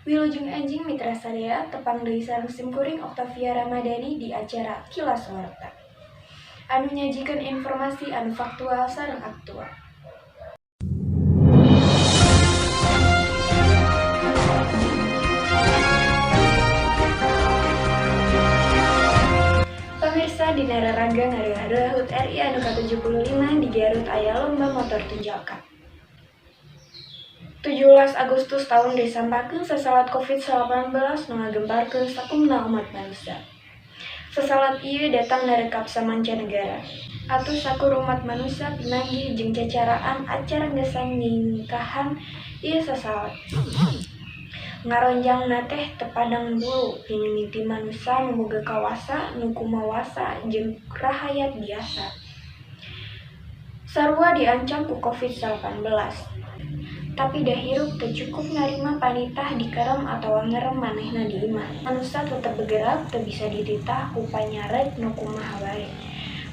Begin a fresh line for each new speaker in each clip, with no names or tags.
Wilujeng enjing, mitra sadaya, tepang deui sareng simkuring Octavia Ramadhani di acara Kilas Warta anu nyajikeun informasi anu faktual sareng aktual. Pemirsa, dina raraga ngareuah-reuah HUT RI anu ka-75 di Garut aya lomba motor tunjal Cup. 17 Agustus taun disampakeun sasalat Covid-19 nu ngagemparkeun sakumna umat manusia. Sasalat ieu datang narekap samanca negara. Atuh sakur umat manusia pinanggih jeung cacaraan acara gesan nyingkahan ieu sasalat. Ngaronjangna teh teu pandang bulu, mimiti manusa nu boga kawasa, nu kumawasa jeung rahayat biasa. Sarua diancam ku Covid-19. Tapi da hirup teu cukup narima panitah dikerem atawa ngerem manehna di imah. Manusa tetep bergerak, teu bisa dititah ku panyarek nu kumaha wae.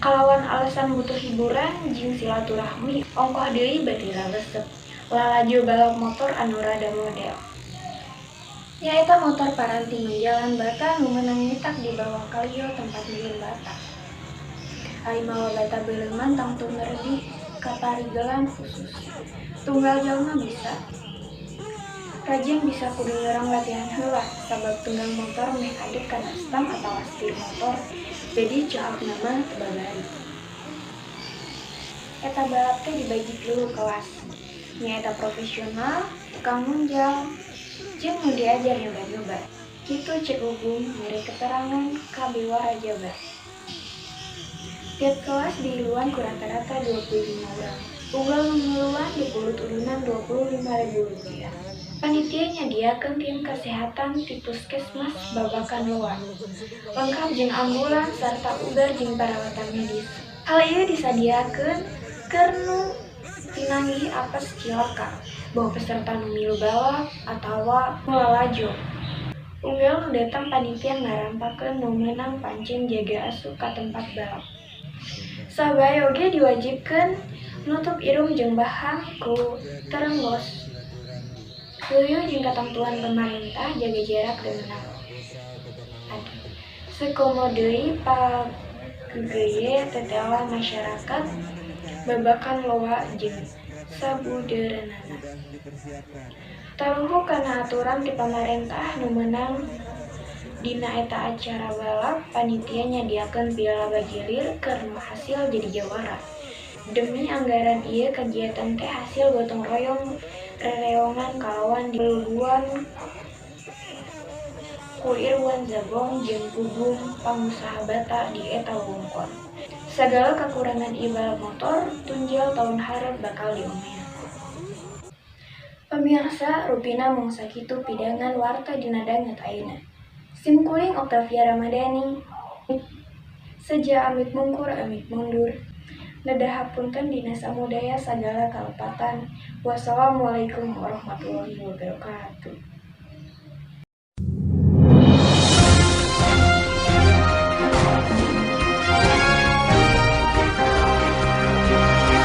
Kalawan alasan butuh hiburan jeung silaturahmi, ongkoh deui bari lalesep. Lalajo balap motor anu rada model. Nyaeta motor paranti nunjalan bata, nu meunang nyitak dibawa ka lieu tempat nyieun bata. Ari mawa bata beuleuman tangtu merdi kaparigelan khusus. Tunggal jalma bisa. Rajin bisa kudu nyorang latihan heula, sabab tunggang motor meh adep kana stang atawa setir motor, jadi cohokna mah teu babari. Eta balap teh dibagi tilu kelas, nyaeta profesional, tukang nunjal, jeung nu diajar nyoba-nyoba. Kitu Cek Gugum mere keterangan ka Bewara Jabar. Tiap kelas diiluan ku rata-rata 25 urang. Unggal nu ngiluan dipungut udunan Rp25.000. Panitia nyadiakeun tim kasehatan ti Puskesmas Babakan Loa, lengkap jeung ambulans sarta ubar jeung paralatan medis. Hal ieu disadiakeun keur nu pinanggih apes cilaka, boh peserta nu milu balap atawa nu lalajo. Unggal nu datang panitia ngarampakeun nu meunang pancen jaga asup ka tempat balap. Saha bae oge diwajibkeun nutup irung jeung bahang ku terenggos. Luyu jeung katamtuan pamarentah, jaga jarak teu meunang. Sakomo deui pagegeye tetela masyarakat Babakan Loa jeung sabudeureunana. Taluhuk kana aturan ti pamarentah, nu meunang dina eta acara balap panitia nyadiakeun piala bagilir keur nu hasil jadi jawara. Demi anggaran ieu kagiatan teh hasil gotong royong rereongan kalawan dibeluguan ku Irwan Zagong jeung Gugum, pangusaha bata di eta wewengkon. Sagala kakurangan ieu balap motor tunjal taun hareup bakal diomean. Pamirsa, rupina mung sakitu pidangan warta dina danget ayeuna. Sim kuring Octavia Ramadhani. Seja amit mungkur amit mundur. Nedah hapunten dina samudaya sagala kalepatan. Wassalamualaikum warahmatullahi wabarakatuh.